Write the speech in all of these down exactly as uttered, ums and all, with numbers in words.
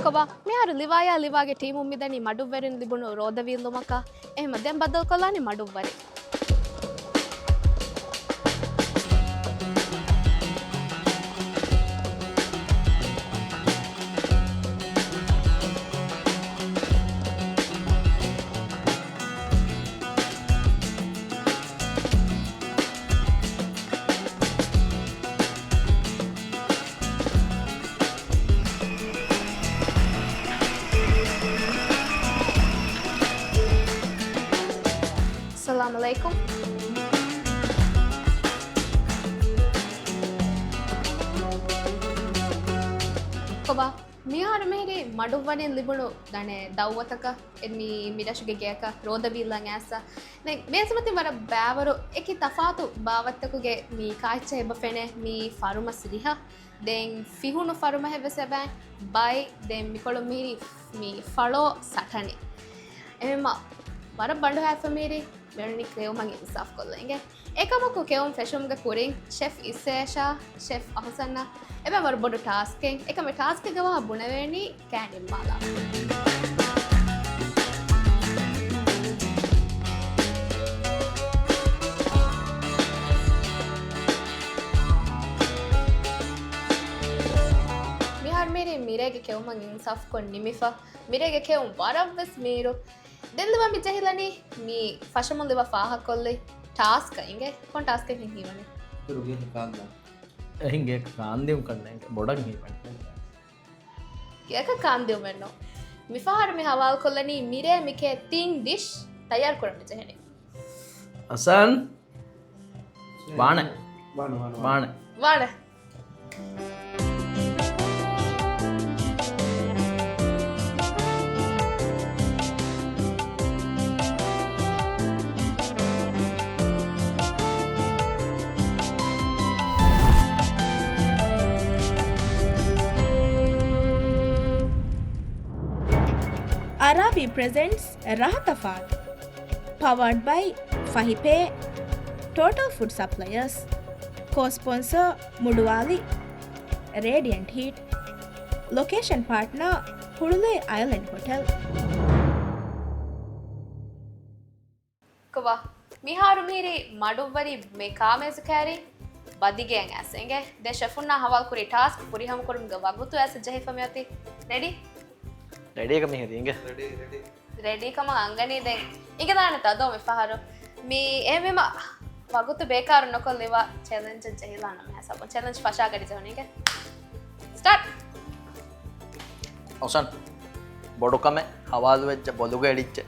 ކޮބާ، މިހާރު ލިވާޔާ ލިވާގެ ޓީމުން މިދަނީ މަޑުއްވަރިން ލިބުނު ރޯދަވީއްލުމަކަށް. އެހެމަ ދެން ބައްދަލުކޮށްލާނީ މަޑުއްވަރިން. އައްސަލާމު ޢަލައިކުމް. ކޮބާ، މިހާރު މިހިރީ މަޑުއްވަރިން ލިބުނު ދަނެ ދައުވަތަކަށް އެ މި، މި ރަށުގެ ގެއަކަށް ރޯދަވީއްލަން އައިސްފަ. ދެން މޭޒުމަތިން ވަރަށް ބައިވަރު އެކި ތަފާތު ބާވަތްތަކުގެ މި ކާއެއްޗެއް އެބަ ފެނޭ. މި ފަރުމަސް ރިހަ، ދެން ފިހުނު ފަރުމަހެއް ވެސް އެބައި، ބައި، ދެން މިކޮޅު މިހިރީ މި ފަޅޯ ސަޓަނި. އެހެމަ ވަރަށް ބަނޑުހައިފަ މިހިރީ މިއުޅެނީ ކެއުމަށް އިންސާފުކޮށްލަން އިނގޭ. އެކަމަކު ކެއުން ފެށުމުގެ ކުރިން ޝެފް އިއްޒަތް ޝާ، ޝެފް އަހުސަންއަށް އެބައި ވަރަށް ބޮޑު ޓާސްކެއް. އެކަމެއް ޓާސްކެއްގެ ވާހަކަ ބުނެވޭނީ ކާން ނިންމާލާ. މިހާރު މިރޭ މިރޭގެ ކެއުމަށް އިންސާފުކޮށް ނިމިފަ. މިރޭގެ ކެއުން ވަރަށްވެސް މީރު. ދެން ލިވާ މި ޖެހިލަނީ މި ފަށަމުން ލިވާ ފާހަގަކޮށްލި ޓާސްކަށް އިނގޭ. ކޮން ޓާސްކެއް ހިތް ހީވަނީ؟ އިތުރު ގެއަކަށް ކާންދާން. އެހެން ގެއަކަށް ކާންދިއުން ކަންނޭނގެ. ބޮޑަށް ހީވަނީ. ގެއަކަށް ކާންދިއުމެއްނު. މިފަހަރު މި ހަވާލުކޮށްލަނީ މިރޭ މިކޭ ތިން ޑިޝް ތައްޔާރު ކުރަން މި ޖެހެނީ. އަސާން. ވާނެ. ވާނެ، ވާނެ، ވާނެ. ވާނެ. ވާނެ. އަރާބީ ޕްރެޒެންޓްސް ރަހަތަފާތު. ޕަވާޑް ބައި ފަހި ޕޭ، ޓޯޓަލް ފުޑް ސަޕްލަޔާސް، ކޯ ސްޕޮންސަރ މުޑުވާލި، ރޭޑިއަންޓް ހީޓް، ލޮކޭޝަން ޕާޓްނާ، ހުޅުލޭ އަޔަލެންޑް ހޮޓެލް. ކޮބާ، މިހާރު މިހިރީ މަޑުއްވަރި މެ ކާމޭޒު ކައިރި ބަދިގެއަށް އައިސް އިނގޭ. ދެ ޝެފުންނާ ހަވާލު ކުރި ޓާސްކް ފުރިހަމަ ކުރުމުގެ ވަގުތު އައިސް ޖެހިފަ މިއޮތީ. ރެޑީ؟ ރެޑީކަ މިހިރީ އިނގޭ. ރެޑީ، ރެޑީ. ރެޑީކަމަށް އަންގަނީ ދެން. އިނގިލާނެ ތަދޯ މި ފަހަރު. މި އެހެންވީމަ ވަގުތު ބޭކާރު ނުކޮށް ލިވާ ޗެލެންޖެއް ޖެހިލާނަމޭ ހިސާބުން. ޗެލެންޖް ފަށާގަޑި ޖެހުނީގެ. ސްޓާޓް! އަހުސަން، ބޮޑު ކަމެއް ހަވާލުވެއްޖެ ބޮލުގަ އެޅިއްޖެ.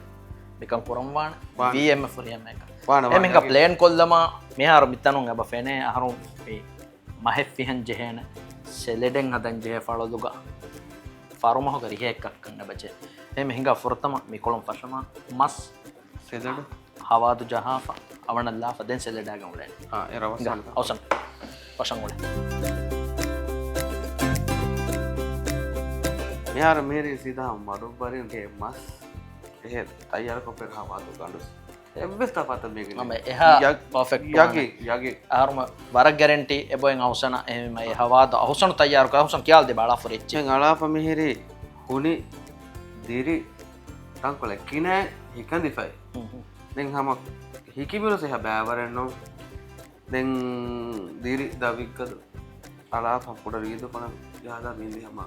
މިކަން ކުރަން ވާނެ. ވާނެ. ވީ އެމް އެފް ފުރިހަމައަކަށް. ވާނެ، އެ ވާނެ. މިހިނގާ ޕްލޭން ކޮށްލަމާ މިހާރު މިތަނުން އެބަ ފެނޭ އަހަރުން މި މަހެއް ފިހަން ޖެހޭނެ، ސެލެޑެއް ހަދަން ޖެހޭ ފަޅޮލުގަ ފަރުމަހުގަ ރިހައެއް ކައްކަން އެބަޖެ. އެ މިހިނގާ ފުރަތަމަ މިކޮޅުން ފަށަމާ މަސް ސެލެޑް؟ ހަވާދު ޖަހާފަ، އަވަނަށް ލާފަ، ދެން ސެލެޑާގަން އުޅޭނެ. އާ، އެ ރަވަސް ހިނގާ، އަވަސް. އަވަސް. ފަށަން އުޅޭ. މިހާރު މިހިރީ ސީދާ މަޑުއްވަރިންގެ މަސް އެހެ ތައްޔާރުކޮށްފައި ހަވާދު ގަނޑު. އެއްވެސް ތަފާތެއް މީގެ ނެތް. އަމެ އެހާ ޔަ-، ޕާފެކްޓް ޔަގީ، ވާނެ. ޔަގީ. އަހަރުމަ ވަރަށް ގެރެންޓީ އެބޮއެން އަހުސަނަށް އެހެންވީމަ އެ ހަވާދު އަހުސަނު ތައްޔާރުކޮށް އަހުސަން ކިޔާލަ ދެބަ އަޅާ ފުރިއްޗެއް. ދެން އަޅާފަ މިހިރީ ހުނި ދިރި ތަންކޮޅެއް ކިނައެއް ހިކަނދިފައި. ހުން، ހުން. ދެން ހަމަ ހިކިބިރުސް އެހާ ބައިވަރެއް ނޫން. ދެން ދިރި ދަވިއްގަދު އަޅާފަ ކުޑަ ރީދު ކޮނަށް ޖަހާލާ މީނދި ހަމަ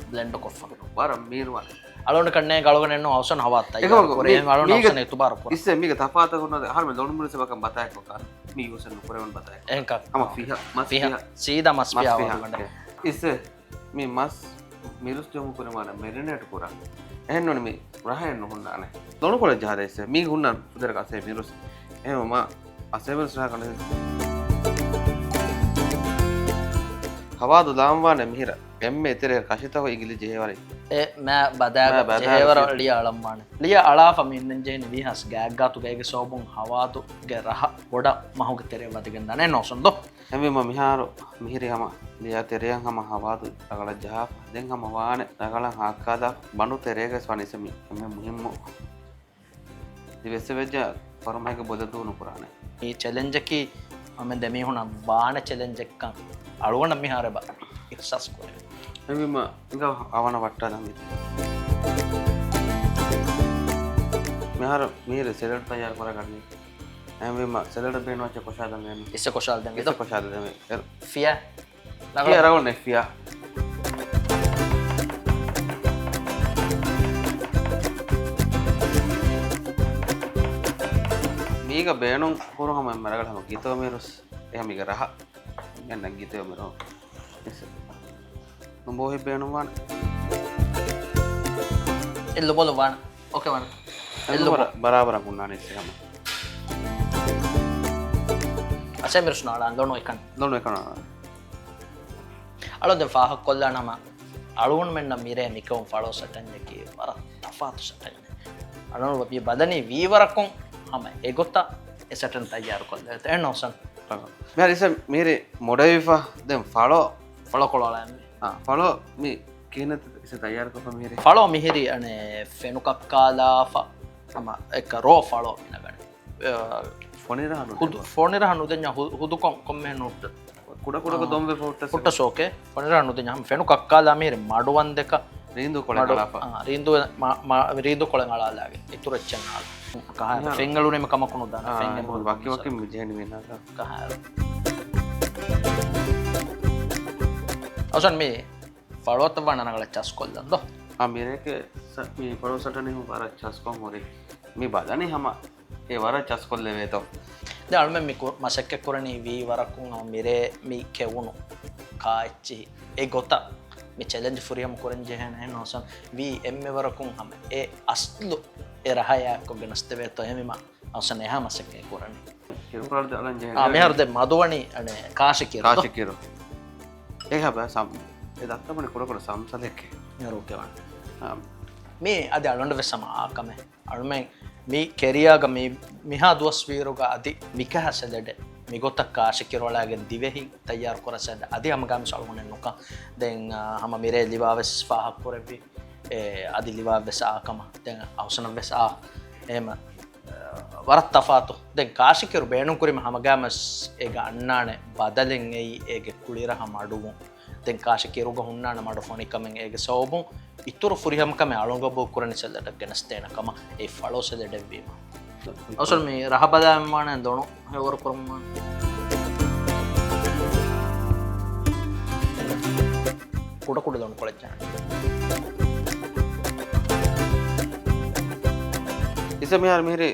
ބްލެންޑް ކޮށްފަ. ވަރަށް މީރުވާނެ. އަޅުގަނޑަށް ކަންނޭނގެ އަޅުގަނޑެއްނު އަހުސަން ހަވާ ތައްޔާރު ކުރޭ. އެހެން އަޅުގަނޑު އަހުސަން އިތުބާރު ކުރާ. އިސް މީގެ ތަފާތަކުން އަހަރުމެން ލޮނުމުރިސް ބަކަން ބަތާއެއްކޮށް ކާ. މީ އިވުސެން ނުކުރެވެން ބަތާއެއް. އެހެންކާ. ހަމަ ފިހަ، މަސް ފިހަ. ފިހަ. ސީދާ މަސް މަސް ފިހާ ފިހާ. އަޅުގަނޑަށް. އިސް މި މަސް މިރުސް ޖެހުމު ކުރިމާ މެރިނޭޓް ކުރާ. އެހެންނޫނީ މި ރަހައެއް ނުހުންނާނެ. ލޮނުކޮޅެއް ޖަހާދޭ އިސް. މީ ހުންނަން ފުދޭވަރަކަށް އަސޭ މިރުސް. އެހެންވީމަ އަސޭ މިރުސް ރަހަ ކަނޑަ ހަވާދު ލާންވާނެ މިހިރަ. އެންމެ އެތެރޭ ކަށިތަކު އިނގިލި ޖެހޭވަރެއް. އެ މާ ބަދާގަ މާ ބަދާގަ ޖެހޭވަރަށް ޖެހޭ. ލިޔާ އަޅަންވާނެ. ލިޔާ އަޅާފަ މި އިންނަން ޖެހެނީ ވީހާސް ގާތްގާތުގައިގެ ސަބަބުން ހަވާދުގެ ރަހަ ބޮޑަށް މަހުގެ ތެރެއަށް ވަދެގެން ދާނެ ނޯސުން ދޯ. އެހެންވީމަ މިހާރު މިހިރީ ހަމަ ލިޔާ ތެރެއަށް ހަމަ ހަވާދު ރަގަޅަށް ޖަހާފަ. ދެން ހަމަ ވާނެ ރަގަޅަށް ހާއްކާލާ ބަނޑު ތެރޭގައި ވަނީ އިސް މި އެންމެ މުހިއްމު. ދިވެއްސެވިއްޖެ ފަރުމައިގެ ބޮލެއް ދޫ ނުކުރާނެ. މި ޗެލެންޖަކީ ހަމަ ދެމީހުނަށް ވާނެ ޗެލެންޖެއްކަން އަޅުގަނޑަށް މިހާރު އެބަ އިހްސާސް ކުރޭ. އެހެންވީމަ އިނގާ އަވަނަ ވައްޓާލަން މި. މިހާރު މީރެ ސެލަޑް ތައްޔާރު ކުރަގަންނީ. އެހެންވީމަ ސެލަޑަށް ބޭނުންވެއްޗެއް ކޮށާލަން މި. އިސް ކޮށާލަ ދެން އިސް ކޮށާލަ ދެން މި. ފިޔާ. ފިޔާ ރަގަޅު ނެއް ފިޔާ. މީގަ ބޭނުން ކުރު ހަމަ އެންމެ ރަގަޅު ހަމަ ގިތޯ މީރުސް. އެހަމީގަ ރަހަ. އެންނަ ގިތޯ މީރު. ނުބޯހި ބޭނުންވާނެ. އެއްލު ބޮލު ވާނެ. އޯކޭ ވާނެ. އެއްލު އެއްލު ބޮ-، ބަރާބަރަށް ހުންނާނެ އިސް ހަމަ. އަސޭ މިރުސް ނާޅާ ލޮނު އެކަން. ލޮނު އެކަން. އަޅު ދެން ފާހަގަކޮށްލާނަމަ އަޅުގަނޑުމެންނަށް މިރޭ މިކަމުން ފަޅޯ ސަޓަންއަކީ ވަރަށް ތަފާތު ސަޓަން. އަޅުގަނޑު މި ބަލަނީ ވީވަރަކުން ހަމަ އެގޮތަށް އެ ސަޓަން ތައްޔާރުކޮށްލެވޭތޯ. އެހެން ހުސަން. މިހާރު އިސަ މީރި މޮޑެވިފަ ދެން ފަޅޯ. ފަޅޯ ކޮޅާލައިމެ. އާ، ފަޅޯ މި ކިހިނެއް އިސަ ތައްޔާރުކޮށްފަ މިހިރި؟ ފަޅޯ މިހިރި އަނެ ފެނު ކައްކާލާފަ ހަމަ އެއްކަ ރޯ ފަޅޯ މިނަގަނެ. އެ، ފޮނިރަހަ ނުދެއްވާ. ފޮނިރަހަ ނުދެންޏާ ހު-، ހުދުކޮށް ކޮންމެހެން ނުހުއްޓު. ކުޑަ ކުޑަކޮށް އާ. ދޮންވެފަ ހުއްޓަސް ހުއްޓަސް އޯކޭ. ފޮނިރަހަ ނުދެންޏާ ހަމަ ފެނު ކައްކާލާ މިހިރި މަޑުވަންދެކަ. ރީނދޫ ކޮޅެއް މަޑު-، އަޅާފަ. އާ، ރީނދޫ މަ-، މަ-، ރީނދޫ ކޮޅެއް އަޅާލާގެ. އިތުރު އެއްޗެއް ނާޅު. ކަހާ މިހާރު. ފެން އެޅުނީމަ ކަމަކު ނުދާނެ. އާ، ފެން އެ އެބަ މުޅު ވަކި ވަކި މި ޖެހެނީ މީނާގަ. ކަހާ. އަސަން މި ފަޅޯތައް ވާން ރަނގަޅަށް ޗަސްކޮށްލަން ދޯ؟ އާ، މިރޭގެ ސަ-، މި ފަޅޯ ސަޓަނީ ވަރަށް ޗަސްކޮށް ހުރި. މި ބަލަނީ ހަމަ އެ ވަރަށް ޗަސްކޮށްލެވޭތޯ. ދެން އަޅުމެން މި ކު-، މަސައްކަތް ކުރަނީ ވީ ވަރަކުން ހަމަ މިރޭ މި ކެވުނު ކާއެއްޗިހި. އެ ގޮތަށް މި ޗެލެންޖް ފުރިހަމަ ކުރަން ޖެހޭނެ އެހެން ހުސަން ވީ އެންމެ ވަރަކުން ހަމަ އެ އަސްލު އެ ރަހަޔާ ކޮށް ގެނަސްދެވޭތޯ އެހެންވީމަ އަސަން އެހާ މަސައްކަތް ކުރަނީ. ކިރުކޮޅަށް ދެ އަޅަން ޖެހޭ. އާ، މިހާރު ދެ މަދުވަނީ އަނެ ކާށި ކިރު. ކާށި ކިރު. އެހާ ބަ ސަމް-، އެ ދައްތަ ބަނި ކުޑަ ކުޑަ ސަމްސަލެކެ. މިހާރު އޯކޭ ވާން. އާ. މީ އަދި އަޅުގަނޑު ވެސް ހަމަ އާ ކަމެއް. އަޅުމެން މި ކެރިޔާގަ މި، މިހާ ދުވަސް ވީރުގަ އަދި މިކަހަ ސެލެޑެއް މިގޮތަށް ކާށި ކިރުއަޅާގެން ދިވެހި ތައްޔާރު ކުރަން ސެލެޑް އަދި ހަމަގާމިސް އަޅުގަނޑެއް ނުކަން. ދެން، އާ، ހަމަ މިރޭ ލިވާ ވެސް ފާހަގަ ކުރެއްވި. އެ، އަދި ލިވާ ވެސް އާ ކަމަށް. ދެން އަހުސަނަށް ވެސް އާ. އެހެމަ، އާ، ވަރަށް ތަފާތު. ދެން ކާށި ކިރު ބޭނުން ކުރީމަ ހަމަގާމިސް އޭގަ އަންނާނެ ބަދަލެއް އެއީ އޭގެ ކުޅިރަހަ މަޑުވުން. ދެން ކާށި ކިރުގަ ހުންނާނެ މަޑު ފޮނިކަމެއް އޭގެ ސަބަބުން އިތުރު ފުރިހަމަކަމެއް އަޅުގަނޑު ގަބޫލު ކުރަނީ ސެލެޑަށް ގެނެސްދޭނެ ކަމަށް އެ ފަޅޯ ސެލެޑެއް ވީމަ. އަސަން މި ރަހަ ބަލާން ވާނެ ދޮނު ހެވަރު ކުރަން ވާނެ. ކުޑަ ކުޑަ ދޮނު ކޮޅެއް ޖާނެ. އިސަ މިހާރު މިހިރީ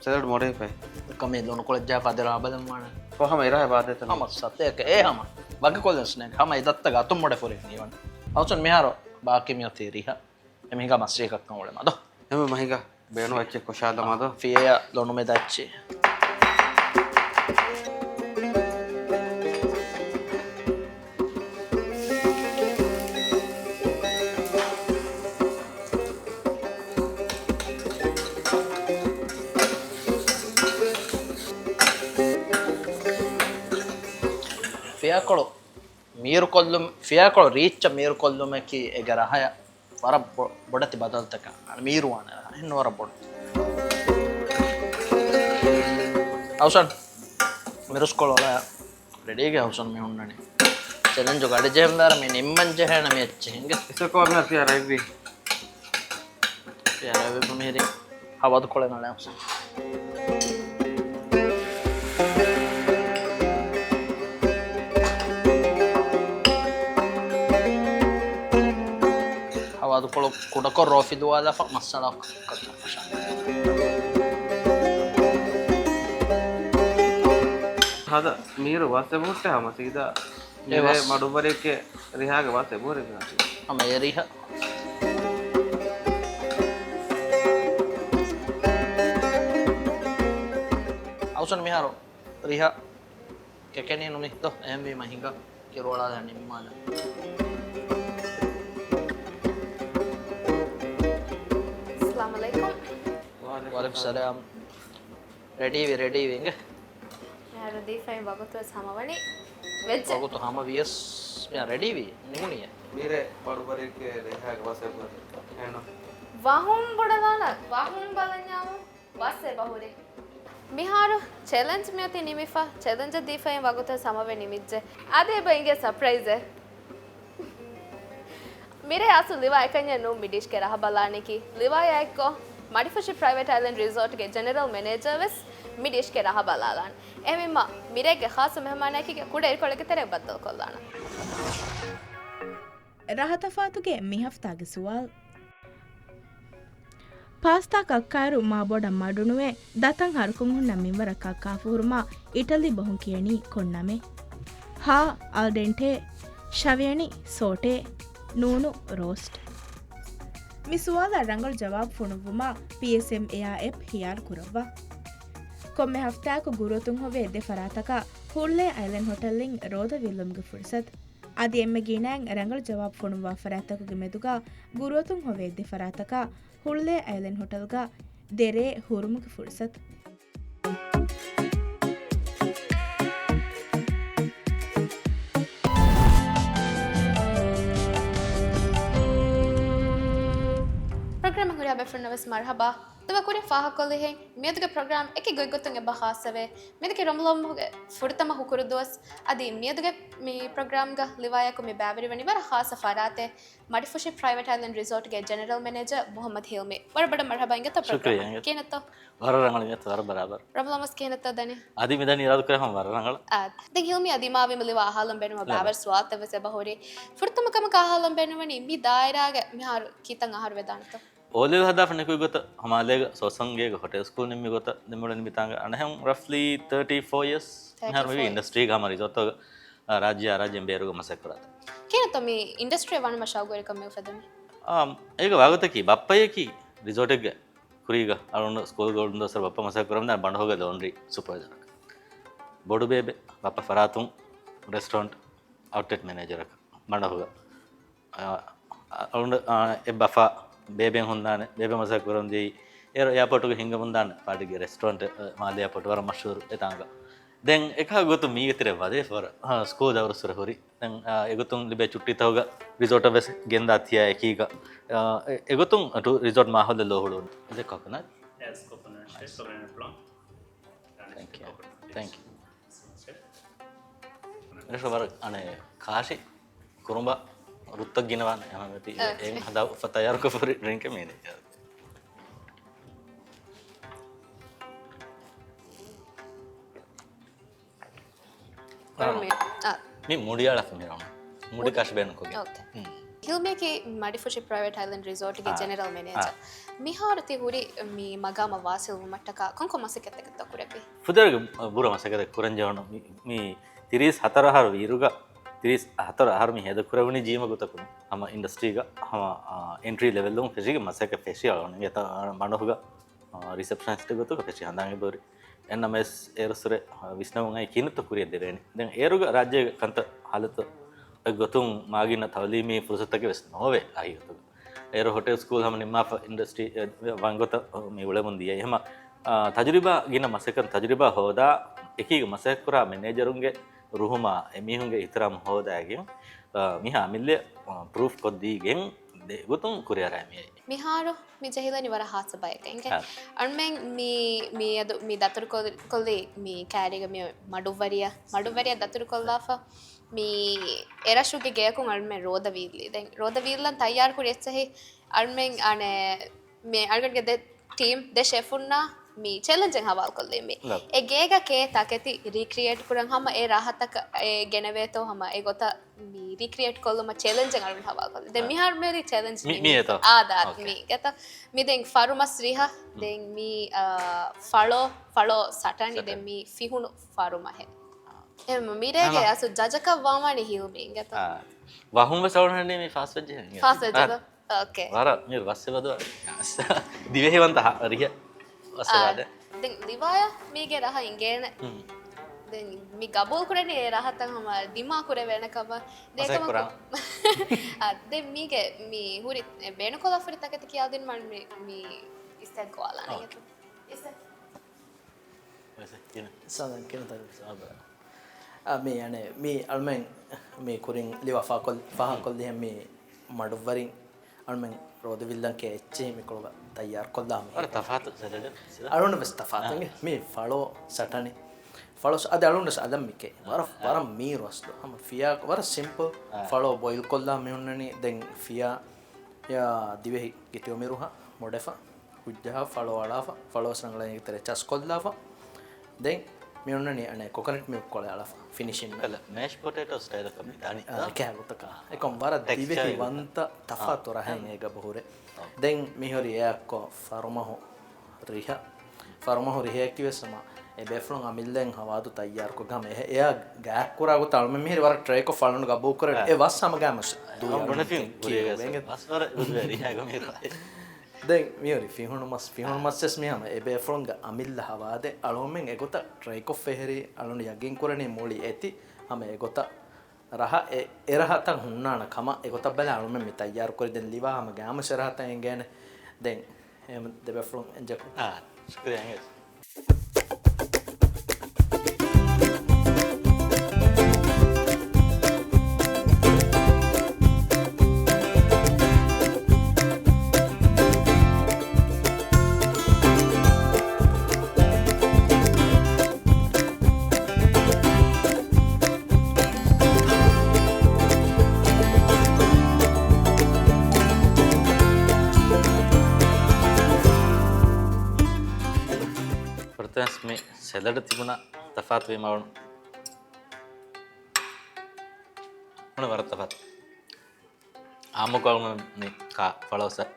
ސެލަޑް މޮޑޭފައި. ކަމެއް ލޮނުކޮޅެއް ޖާފަ އަދި ރާބަލަން ވާނެ. ކޮ ހަމަ އިރާހެ ބާދޭތަ މި؟ ހަމަ ސަތޭކަ އޭ ހަމަ. ވަގިކޮށްލަން ސްނޭކް. ހަމަ އެ ދައްތަގަ އަތުން މޮޑެ ފުރި ނީވަން. އަސަން މިހާރު ބާކީ މިއޮތީ ރިހަ. އެމީހުންގަ މަސްރީކައްކަން އުޅެ މަދޯ. އެމެ މަހިގަ ބޭނު އެއްޗެއް ކޮށާލަ މަދޯ. ފިޔަޔަ ލޮނުމެ ދައްޗި. ފިޔާކޮޅު މީރުކޮށްލުން، ފިޔާކޮޅު ރީއްޗަށް މީރުކޮށްލުމަކީ އޭގެ ރަހަޔަށް ވަރަށް ބޮ-، ބޮޑެތި ބަދަލުތަކެއް. އަން މީރުވާނެ ރަހަ. އެހެން ވަރަށް ބޮޑު. އަހުސަން، މިރުސްކޮޅު އަޅާ. ރެޑީގެ އަހުސަން މި ހުންނަނީ. ޗެލެންޖު ގަޑި ޖެހެން ވާރަ މި ނިންމަން ޖެހޭނެ މި އެއްޗެއް ހިނގެ. އިސަކޯ މި ފިޔާ ރަތްވީ. ފިޔާ ރަތްވީ މިހިރީ. ހަވާދު ކޮޅެއް އަޅާ އަހުސަން. ހަވާދު ކޮޅު ކުޑަކޮށް ރޯ ފިލުވާލާފަ މައްސަލަ ހަދަ މީރު ވަސް އެބަހުއްޓެ ހަމަ ސީދާ އެ މިރޭ ވަސް. މަޑުއްވަރެއްގެ ރިހާގެ ވަސް އެބަހުރި ހަމަ އެ ރިހަ. އަހުސަން މިހާރު ރިހަ ކެކެނީ ނުމި ދޯ އެހެންވީމަ ހިނގާ. ކިރުއަޅާލާ ނިންމާލާ. އައްސަލާމު ޢަލައިކުމް. ވަޢަލައިކުމް ސަލާމް. ރެޑީވި، ރެޑީވި އިނގޭ. މިހާރު ދީފައި ވަގުތުވެސް ހަމަވަނީ. ވެއްޖެ. ވަގުތު ހަމަވިޔަސް މިހާ ރެޑީވި ނިމުނީއޭ. މީރޭ ބަޑުބަރެއްގެ ރިހާގެ ވަސް އެބަހުރި. އެހެންނު. ވަހުން ބޮޑަލާނަ، ވަހުން ބަލަންޏާމު. ވަސް އެބަހުރި. މިހާރު ޗެލެންޖް މިއޮތީ ނިމިފަ، ޗެލެންޖަށް ދީފައިން ވަގުތު ސަމަވެ ނިމިއްޖެ. އަދި އެބަ އިނގޭ ސަޕްރައިޒެއް. މިރޭ އަސްލު ލިވާ އެކަންޏެއް ނޫން މި ޑިޝްގެ ރަހަ ބަލާނީކީ. ލިވާޔާ އެއްކޮށް، މަޑިފުށި ޕްރައިވެޓް އައިލެންޑް ރިސޯޓްގެ ޖެނެރަލް މެނޭޖަރ ވެސް މި ޑިޝްގެ ރަހަ ބަލާލާނެ. އެހެންވީމާ، މިރޭގެ ޚާއްޞަ މެހެމާނާއެކީގެ ކުޑަ އިރުކޮޅެއްގެ ތެރެއަށް ބައްދަލުކޮށްލާނަން. ރަހަތަފާތުގެ މި ހަފްތާގެ ސުވާލު. ޕާސްތާ ކައްކާއިރު މާބޮޑަށް މަޑުނުވެ، ދަތަން ހަރުކޮށް ހުންނަ މިންވަރަށް ކައްކާފަ ހުރުމާ އިޓަލީ ބަހުން ކިޔަނީ ކޮން ނަމެއް؟ ހާ، އަލް ޑެންޓޭ، ޝަވިޔަނި، ސޯޓޭ، ނޫނު، ރޯސްޓް. މި ސުވާލަށް ރަނގަޅު ޖަވާބު ފޮނުއްވުމަށް ޕީއެސްއެމް އެއާ އެޕް ހިޔާރު ކުރައްވާ. ކޮންމެ ހަފްތާއަކު ގުރުއަތުން ހޮވޭ ދެ ފަރާތަކަށް ހުޅުލޭ އައިލެންޑް ހޮޓެލްއިން ރޯދަ ވީއްލުމުގެ ފުރުސަތު. އަދި އެންމެ ގިނައިން ރަނގަޅު ޖަވާބު ފޮނުއްވާ ފަރާތްތަކުގެ މެދުގަ ގުރުއަތުން ހޮވޭ ދެ ފަރާތަކަށް ހުޅުލޭ އައިލެންޑް ހޮޓެލްގަ ދެ ރޭ ހުރުމުގެ ފުރުސަތު. ޕްރޮގްރާމް ހުރިހާ ބޭފުޅުންނަށް ވެސް މަރުޙަބާ. ދެން ކުރިން ފާހަގަކޮށްލިހެން، މިއަދުގެ ޕްރޮގްރާމް އެކި ގޮތްގޮތުން އެބަ ޚާއްޞަވޭ. މިއަދުގެ ރަމަޟާން މަހުގެ ފުރަތަމަ ހުކުރު ދުވަސް. އަދި މިއަދުގެ މި ޕްރޮގްރާމްގަ ލިވާޔާއެކު މި ބައިވެރިވަނީ ވަރަށް ޚާއްޞަ ފަރާތެއް، މަޑިފުށި ޕްރައިވެޓް އައިލެންޑް ރިސޯޓްގެ ޖެނެރަލް މެނޭޖަރ މުޙައްމަދު ހިލްމީ. ވަރަށް ބޮޑަށް މަރުޙަބާ އިނގޭތޯ ޝުކުރިއްޔާ ޕްރޮގްރާމަށް. އިނގޭތޯ. ކިހިނެއްތޯ؟ ވަރަށް ރަނގަޅު އިނގޭތޯ، ވަރަށް ބަރާބަރު. ރަމަޟާން ވެސް ކިހިނެއްތޯ ދަނީ؟ އަދި މިދަނީ އިރާދަކުރެއް ހަމަ ވަރަށް ރަނގަޅަށް. އާ، ދެން ހިލްމީ އަދި މާ ވީމަ ލިވާ އަހާލަން ބޭނުމަށް ބައިވަރު ސުވާލުތައް ވެސް އެބަ ހުރި. ފުރަތަމަ ކަމަކަށް އަހާލަން ބޭނުންވަނީ މި ދާއިރާގެ މިހާރު ކިތަން އަހަރު ވެދާނެތޯ؟ އޯލެވެލް ހަދާފަ ނިކުތް ގޮތަށް ހަމަ އަލޭގަ ސޯސަންގޭގަ ހޮޓެލް ސްކޫލް ނިންމި ގޮތަށް ދެމުޅެ ނިމިތާނގަ އަނެހެން ރަފްލީ ތާޓީ ފޯ އިޔާސް މިހާރު މިވީ އިންޑަސްޓްރީގަ ހަމަ ރިސޯޓްތަކުގަ، ރާއްޖެ ރާއްޖެ ބޭރުގަ މަސައްކަތް ކުރާތަން. ކިހިނެއްތޯ މި އިންޑަސްޓްރީ ވަނުމަށް ޝައުގުވެރިކަމެއް އުފެދުނީ؟ އާ، އޭގަ ވާގޮތަކީ ބައްޕަޔަކީ ރިސޯޓެއްގެ ކުރީގަ އަޅުގަނޑު ސްކޫލްގަ އުޅުނު ދުވަސްވަރު ބައްޕަ މަސައްކަތް ކުރަމުންދާ ބަނޑުހޮގެ ލޯންޑްރީ ސުޕަވައިޒަރަކަށް. ބޮޑު ބޭބެ ބައްޕަ ފަރާތުން ރެސްޓޯރަންޓް އައުޓްލެޓް މެނޭޖަރަކަށް ބަނޑުހޮގަ. އަ، އަ، އަޅުގަނޑު، އަ، އެ ބަފާ ބޭބެން ހުންނާނެ، ބޭބެ މަސައްކަތް ކުރަމުންދިޔައީ އޭރު އެއާޕޯޓުގަ ހިންގަމުންދާނެ ޕާޓީގެ ރެސްޓޯރަންޓް، އަ، މާލޭ އެއާޕޯޓް ވަރަށް މަޝްހޫރު އެތާނގަ. ދެން އެކާ ގޮތުން މީގެ ތެރެއަށް ވަދެ ފަރަ، އަ، ސްކޫލް ދައުރުއްސުރެ ހުރި. ދެން، އާ، އެގޮތުން ލިބޭ ޗުއްޓީތަކުގަ ރިސޯޓަށް ވެސް ގެންދާ ތިޔަ އެކީގަ، އާ، އެ، އެގޮތުން ޓު-، ރިސޯޓް މާހައުލެއް ލޯހުޅުވުނު. އެ ކޮކޮނަޓް؟ އެސް ކޮކޮނަޓް ޝޭކް، ކޮކޮނަޓް ޕްލަންޓް. ތޭންކް ޔޫ. ތޭންކް ޔޫ. އެ ވަރަށް އަނެއް ކާށި ކުރުނބާ ރުއްތައް ގިނަވާނެ. އެހެން ހަދާ އުފަ ތައްޔާރުކޮށްފަ ހުރި ޑްރިންކެއް މީނެ. އާ. މި މުޑި އަޅާފަ މި ރައުންޑް. މުޑި ކާށި ބޭނުންކޮށްގެން. އޯކޭ. ހިލްމީއަކީ މަޑިފުށި ޕްރައިވެޓް އައިލެންޑް ރިސޯޓްގެ ޖެނެރަލް މެނޭޖަރ. މިހާރު ތި ހުރި މި މަގާމަށް ވާސިލް ވުމަށްޓަކާ ކޮންކޮން މަސައްކަތްތަކެއްތޯ ކުރެއްވީ؟ ފުދޭވަރުގެ ބުރަ މަސައްކަތެއް ކުރަން ޖެހުނު. މި، މި ތިރީސް ހަތަރު އަހަރު ވީއިރުގަ، ތިރީސް ހަތަރު އަހަރު މި ހޭދަކުރެވުނީ ޖީމަ ގޮތަކުން. ހަމަ އިންޑަސްޓްރީގަ ހަމަ، އާ، އެންޓްރީ ލެވެލް ފެށިގެން މަސައްކަތް ފެށި އަޅުގަނޑު އެތައް ބަނޑުހުގަ ރިސެޕްޝަނިސްޓް ގޮތުގަ ފެށި ހަނދާން އެބަހުރި. އެންނަމަވެސް އޭރުއްސުރެ ވިސްނަމުން އައި ކިހިނެއްތޯ ކުރިއަށް ދެވޭނެ. ދެން އޭރުގަ ރާއްޖޭގެ ކަންތައް ހާލަތު އޮތް ގޮތުން މާގިނަ ތައުލީމީ ފުރުސަތުތަކެއް ވެސް ނޯވޭ ހަގީގަތުގަ. އޭރު ހޮޓެލް ސްކޫލް ހަމަ ނިންމާފަ އިންޑަސްޓްރީ ވަންގޮތަށް މި އުޅެމުން ދިޔައީ. ހަމަ، އާ، ތަޖުރިބާ ގިނަ މަސައްކަތް ތަޖުރިބާ ހޯދާ އެކީގަ މަސައްކަތް ކުރާ މެނޭޖަރުންގެ ރުހުމާ އެމީހުންގެ އިޙްތިރާމް ހޯދާގެން، އާ، މިހާ އަމިއްލަ، އާ، ޕްރޫފް ކޮށްދީގެން ދެގޮތުން ކުރިއަރާ މިއައީ. މިހާރު މި ޖެހިލަނީ ވަރަށް ހާއްސަ ބަޔަކަށް އިނގޭ. އަޅުމެން މި، މިއަދު މި ދަތުރުކޮށް-، ކޮށްލީ މި ކައިރީގަ މި މަޑުއްވަރިޔާ، މަޑުއްވަރިޔާ ދަތުރުކޮށްލާފަ މި އެރަށުގެ ގެޔަކުން އަޅުމެން ރޯދަ ވީއްލި. ދެން ރޯދަ ވީއްލަން ތައްޔާރު ކުރި އެއްޗެހި އަޅުމެން އަނެއް މި އަޅުގަނޑުގެ ދެ ޓީމް ދެ ޝެފުންނާ މި ޗެލެންޖެއް ހަވާލުކޮށްލީ މި. އެ ގޭގަ ކޭ ތަކެތި ރީކްރިއޭޓް ކުރަން ހަމަ އެ ރާހަތަކަށް އެ ގެނެވޭތޯ ހަމަ އެ ގޮތަށް މި ރީކްރިއޭޓް ކޮށްލުމަށް ޗެލެންޖެއް އަޅުގަނޑު ހަވާލުކޮށްލި. ދެން މިހާރު މި ޗެލެންޖް މި، މި އޭތޯ؟ އާދަ، އޯކޭ. މި ގެތަ. މި ދެން ފަރުމަސް ރިހަ، ދެން މި، އާ، ފަޅޯ، ފަޅޯ ސަޓަނި، ދެން މި ފިހުނު ފަރުމަހެ. އެ މިރޭގެ އަސް ޖަޖަކަށް ވާވާނީ ހިލްމީ ގެތަ. ވަހުން ވެސް އަޅުގަނޑު މި ފާސް ވެއްޖެ. ފާސް ވެއްޖެ. އޯކޭ. ވަރަށް މި ވައްސެ ބަދު ދިވެހިވަންތަ ރިހަ ވައްސެ ބަދެ. ދެން ލިވާޔަށް މީގެ ރަހަ އިނގޭނެ. ދެން މި ގަބޫލު ކުރަނީ އެ ރަހަތައް ހަމަ ދިމާ ކުރެވޭނެ ކަމަށް. ދެ ކަމަކު-، އާ، ދެން މީގެ މި ހުރި ބޭނުންކޮށްލާފަ ހުރި ތަކެތި ކިޔާދިނުމަށް މި، މި އިސްތަށް ގޮވާލާނެ. އިސްތަށް. ސާދަން ކިނަ ތަރު ސާބަ. އާ، މި އަނެއް މި އަޅުމެން މި ކުރިން ލިވާ ފާކޮށް-، ފާހަގަކޮށްލިހެން މި މަޑުއްވަރިން އަޅުމެން ރޯދަވިއްލަން ކޭ އެއްޗެހި މިކޮޅުގަ ތައްޔާރުކޮށްލާ މި. ވަރަށް ތަފާތު ސެޓަޑެ. އަޅުން ވެސް ތަފާތު އިނގޭ. މި ފަޅޯ ސަޓަނި. ފަޅޯސް އަދި އަޅުންވެސް އަލަން މިކޭ. ވަރަށް، އާ. ވަރަށް މީރު އަސްލު. ހަމަ ފިޔާ ވަރަށް ސިމްޕަލް. އާ. ފަޅޯ ބޮއިލް ކޮށްލާ މި ހުންނަނީ. ދެން ފިޔާ ޔާ ދިވެހި ގިތިއޮމިރުހަށް މޮޑެފަ، ހުއްޖަހާ ފަޅޯ އަޅާފަ، ފަޅޯސް ރަނގަޅަށް އެތެރެ ޗަސް ކޮށްލާފަ. ދެން މި ހުންނަނީ އަނެއް ކޮކޮނަޓް މިލްކް ކޮޅެއް އަޅާފަ ފިނިޝިން. ކަލަ މޭޝް ޕޮޓޭޓޯ ސްޓައިލަކަށް މި ދާނީ. އާ، ކެހާ ގޮތަކަށް. އެކަމް ވަރަށް ޓެކްސްޗަރ ދިވެހި ވަންތަ ތަފާތު އާ. ރަހެއް އޭގަ ބަހުރޭ. އާ. ދެން މިހުރި އެއަށްކޮށް ފަރުމަހު ރިހަ. ފަރުމަހު ރިހައަކީވެސް ހަމަ އެ ބޭފުޅުން އަމިއްލައިން ހަވާދު ތައްޔާރުކޮށް ހަމަ އެ، އެއާ ގާތްކުރާ ގޮތަށް އަޅުމެން މިހިރި ވަރަށް ޓްރައިކޮށް ފަޅުން ގަބޫލުކުރޭ. އާ. އެ ވަސް ހަމަ ގާމަސް ދުވި އަޅުމެން ބުނެފިން ކިޔެވޭ. ވަސް ވަރަށް ރިހަ ގަމީރު. ދެން މިހުރި ފިހުނު މަސް، ފިހުނު މަސްވެސް މި ހަމަ އެ ބޭފުޅުންގެ އަމިއްލަ ހަވާދެއް އަޅުމެން އެގޮތަށް ޓްރައިކޮށްފަ ހެރީ އަޅުން ޔަގީން ކުރަނީ މުޅި އެތި ހަމަ އެގޮތަށް ރަހަ އެ، އެރަހަތައް ހުންނާނެ ކަމަށް އެގޮތަށް ބަލާ އަޅުމެން މި ތައްޔާރު ކުރި ދެން ލިވާ ހަމަ ގާމަސް އެރަހަތައް އެނގޭނެ. ދެން އެ ދެބޭފުޅުން އެންޖޯއި ކުރުން. އާ، ޝުކުރިއްޔާ އެނގޭ. ފުރަތަމަސް މި ސެލަޑް ތިބުނަ ތަފާތުވީމަ އަޅުން ވަރަށް ތަފާތު. އާއްމުކޮށް މި ކާ ފަޅޯ ސަ-،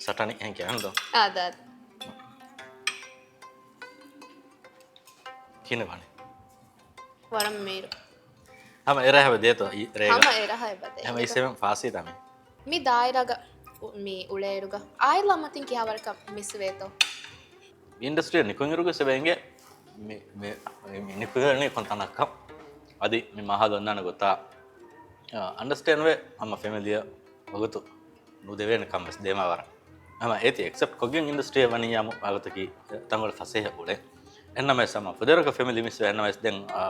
ސަޓަނި އެހެން ކިޔަންދޯ؟ އާދަ، އާދަ. ކިހިނެއް ވާނެ؟ ވަރަށް މީރު. ހަމަ އެރަހަ ދޭތޯ އި-، ރޭގަ؟ ހަމަ އެރަހަ އެބަދޭ. ހަމަ އިސެމެން ފާސީ ދާމި. މި ދާއިރާގަ އު-، މި އުޅޭއިރުގަ އާއިލާ މަތިން ކިހާވަރަކަށް މިސްވޭތޯ؟ އިންޑަސްޓްރީއަށް ނިކުތްއިރުގަ ސެބެންގެ މި، މި، މި ނިކުތްއިރު ކޮން ތަނަކަށް އަދި މި މާހައުލު އޮންނާނެ ގޮތާ، އަ، އަންޑަސްޓޭންޑް ވޭ ހަމަ ފެމިލީއަށް ވަގުތު ނުދެވޭނެ ކަން ވެސް ދޭމާ ވަރަށް. ހަމަ އޭތި އެކްސެޕްޓް ކޮށްގެން އިންޑަސްޓްރީއަށް ވަނިއްޔާމު ވަގުތަކީ ތަންކޮޅެއް ފަސޭހަ އުޅޭ. އެހެންނަމަވެސް ހަމަ ފުދޭވަރަކަށް ފެމިލީ މިސްވޭ. އެހެންނަމަވެސް ދެން، އާ،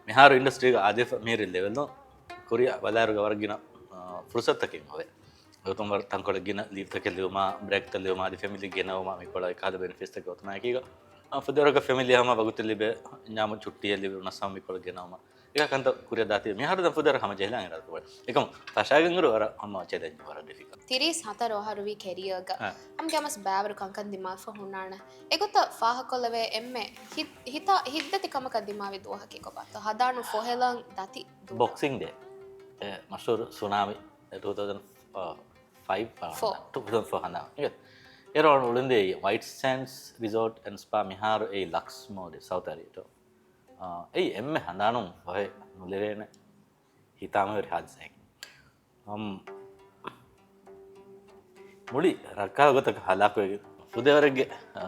މިހާރު އިންޑަސްޓްރީގަ އާދޭ މިހިރި ލެވެލް ކުރިއަށް ބަލާއިރުގަ ވަރަށް ގިނަ، އާ، ފުރުސަތުތަކެއް އޮވޭ. އެގޮތުން ވަރަށް ތަންކޮޅެއް ގިނަ ލީވްތަކެއް ލިބުމާ، ބްރޭކްތައް ލިބުމާ، އަދި ފެމިލީ ގެނައުމާ، މިކޮޅަށް އެކަހަލަ ބެނިފިޓްސްތަކެއް އޮތުމާއެކީގަ، އާ، ފުދޭވަރަކަށް ފެމިލީ ހަމަ ވަގުތެއް ލިބޭ ންޏާމު ޗުއްޓީއެއް ލިބުނަސް ހަމަ މިކޮޅަށް ގެނައުމަށް. އެކަ ކަންތައް ކުރިއަށް ދާތީ މިހާރު ދެން ފުދޭވަރަށް ހަމަ ޖެހިލާން އިރާދަކުރޭ. އެކަމު ފަށާގެން އިރު ވަރަށް ހަމަ ޗެލެންޖް ވަރަށް ޑިފިކަލްޓް. ތިރީސް ހަތަރު އަހަރު ވީ ކެރިއަރގަ އާ. ހަމަ ގަމަސް ބާވަރު ކަންކަން ދިމާވެފަ ހުންނާނެ. އެގޮތަށް ފާހަކޮށްލެވޭ އެންމެ ހިތް-، ހިތާ-، ހިތްދަތި ކަމަކަށް ދިމާވި ދުވަހަކީ ކޮބާތޯ؟ ހަނދާނު ފޮހެލަން ދަތި ދުވަހަކީ. ބޮކްސިން ޑޭ. އެ، މަޝްހޫރު ސުނާމީ، ޓޫ ތައުޒަންޑް ފައިވް ފޯ. ޓޫ ތައުޒަންޑް ފޯ ހަނދާން. އިނގޭ. އޭރު އަޅުން އުޅެންދޭ ވައިޓް ސޭންޑްސް ރިސޯޓް އެންޑް ސްޕާ މިހާރު އެއީ ލަކްސް މޯލްޑިވްސް ސައުތު އަރިއެޓޯ. އާ، އެއީ އެންމެ ހަނދާނުން ފޮހެ ނުލެވޭނެ ހިތާމަވެރި ހާދިސާއެއް. އަމް، މުޅި ރައްކާ ގޮތަކަށް ހަލާކުވެގެން ފުދޭވަރެއްގެ، އާ،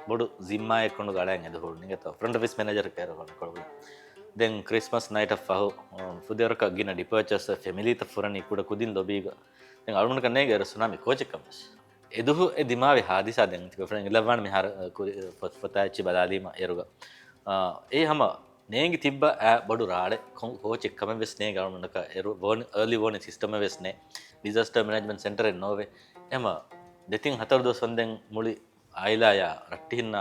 ބޮޑު ޒިންމާއެއް ކޮނޑު ގަޅައިން އެދު ހުޅުނީ ގެތޯ ފްރަންޓް އޮފީސް މެނޭޖަރ ކޭރު ކޮޅު. ދެން ކްރިސްމަސް ނައިޓަށް ފަހު، އާ، ފުދޭވަރަކަށް ގިނަ ޑިޕާޗާސް ފެމިލީތައް ފުރަނީ ކުޑަ ކުދިން ލޮބީގަ. ދެން އަޅުގަނޑަކަށް ނޭނގެ އެރަ ސުނާމީ ކޯޗެއްކަން ވެސް. އެދުހު އެ ދިމާވި ހާދިސާ ދެން ތިބަފަން އިލައްވާން މިހާރު، އަ، ކުރި-، ފޮ-، ފޮތާ އެއްޗި ބަލާލީމަ އޭރުގަ. އާ، އެ ހަމަ ނޭނގި ތިއްބަ އާ ބޮޑު ރާޅެއް ކޮން ކޯޗެއް ކަމެއް ވެސް ނޭނގެ އަޅުގަނޑަކަށް އޭރު ވޯނި-، އާލީ ވޯނިން ސިސްޓަމެއް ވެސް ނޭ. ޑިޒާސްޓަރ މެނޭޖްމަންޓް ސެންޓަރެއް ނޯވޭ. އެމަ ދެތިން ހަތަރު ދުވަސް ވަންދެން މުޅި އާއިލާޔާ ރައްޓިހިންނާ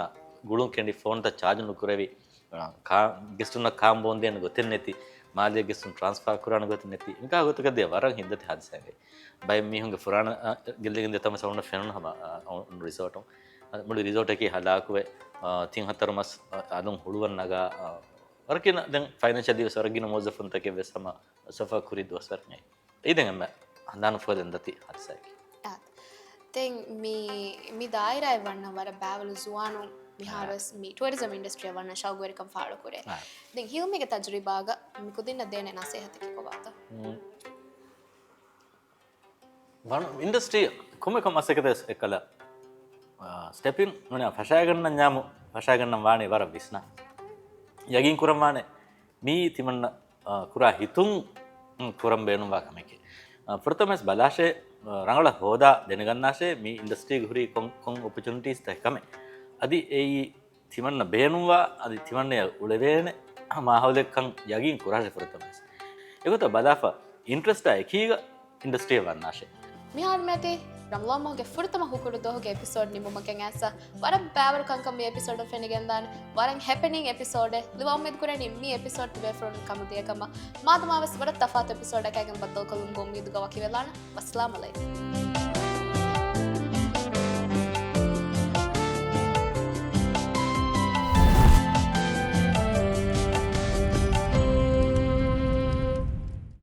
ގުޅުން ކެނޑި ފޯންތައް ޗާޖު ނުކުރެވި، އާ، ކާ-، ގެސްޓުންނަށް ކާން ބޯންދޭނެ ގޮތެއް ނެތި، މާލެ ގެސްޓުން ޓްރާންސްފާ ކުރާނެ ގޮތެއް ނެތި، އިންކާ ގޮތަކަށް ދިޔަ ވަރަށް ހިތްދަތި ހާދިސާއެއް. ބައެއް މީހުންގެ ފުރާނަ، އާ، ގެއްލިގެން ދިޔަ ތަން ވެސް އަޅުގަނޑަށް ފެނުނު ހަމަ، އާ، ރިސޯޓުން. އާ، މުޅި ރިސޯޓަކީ ހަލާކުވެ، އާ، ތިން ހަތަރު މަސް، އާ، އަލުން ހުޅުވަން ނަގާ، އާ، ވަރަށް ގިނަ ދެން ފައިނޭންޝަލީ ވެސް ވަރަށް ގިނަ މުވައްޒަފުންތަކެއް ވެސް ހަމަ ސަފާ ކުރި ދުވަސްވަރު ނެތް. އެއީ ދެން އެންމެ ހަނދާނު ފުވަލެން ދަތި ހާދިސާއެކޭ. އާ. ދެން މި، މި ދާއިރާއެއް ވަންނަ ވަރަށް ބާވަލު ޒުވާނުން މިހާރު އާ. ވެސް މި ޓުއަރިޒަމް އިންޑަސްޓްރީއަށް ވަންނަ ޝައުގުވެރިކަން ފާޅުކުރޭ. އާ. ދެން ހިލްމީގެ ތަޖުރިބާގަ މި ކުދިންނަށް ދޭނެ ނަސޭހަތަކީ ކޮބާތޯ؟ މް. ވަން-، އިންޑަސްޓްރީ ކޮންމެ ކޮން މަސައްކަތެއް އެއްކަލަ، އާ، ސްޓެޕިން ނޫނީ ފަށާގަންނަން ނާމު، ފަށާގަންނަން ވާނީ ވަރަށް ވިސްނާ. ޔަގީން ކުރަން ވާނެ މީ ތިމަންނަ، އާ، ކުރާ ހިތުން، އު، ކުރަން ބޭނުންވާ ކަމެކޭ. އާ، ފުރަތަމަސް ބަލާށޭ، އާ، ރަނގަޅަށް ހޯދާ ދެނެގަންނާށޭ މި އިންޑަސްޓްރީގެ ހުރީ ކޮން، ކޮން އޮޕޮޗުނިޓީސްތަކެއް ކަމެއް. އަދި އެއީ ތިމަންނަ ބޭނުންވާ، އަދި ތިމަންނަޔަށް އުޅެވޭނެ މާހައުލެއްކަން ޔަގީން ކުރާށޭ ފުރަތަމަސް. އެގޮތަށް ބަލާފަ، އިންޓްރެސްޓާ އެކީގަ އިންޑަސްޓްރީއަށް ވަންނާށޭ. މިހާރު މިއޮތީ ރަމަޟާން މަހުގެ ފުރަތަމަ ހުކުރު ދުވަހުގެ އެޕިސޯޑް ނިމުމަކަށް އައިސް ވަރަށް ބައިވަރު ކަންކަން މި އެޕިސޯޑުން ފެނިގެންދާނެ. ވަރަށް ހެޕެނިން އެޕިސޯޑެއް. ލިބާ އުއްމީދު ކުރަނީ މި އެޕިސޯޑް ތިބޭފުޅުން ކަމުދިޔަ ކަމަށް. މާދަމާވެސް ވަރަށް ތަފާތު އެޕިސޯޑަކާގެން ބައްދަލުކޮށްލުމުގެ އުއްމީދުގަ ވަކިވެލާނަން. ވައްސަލާމް އަލައިކުމް.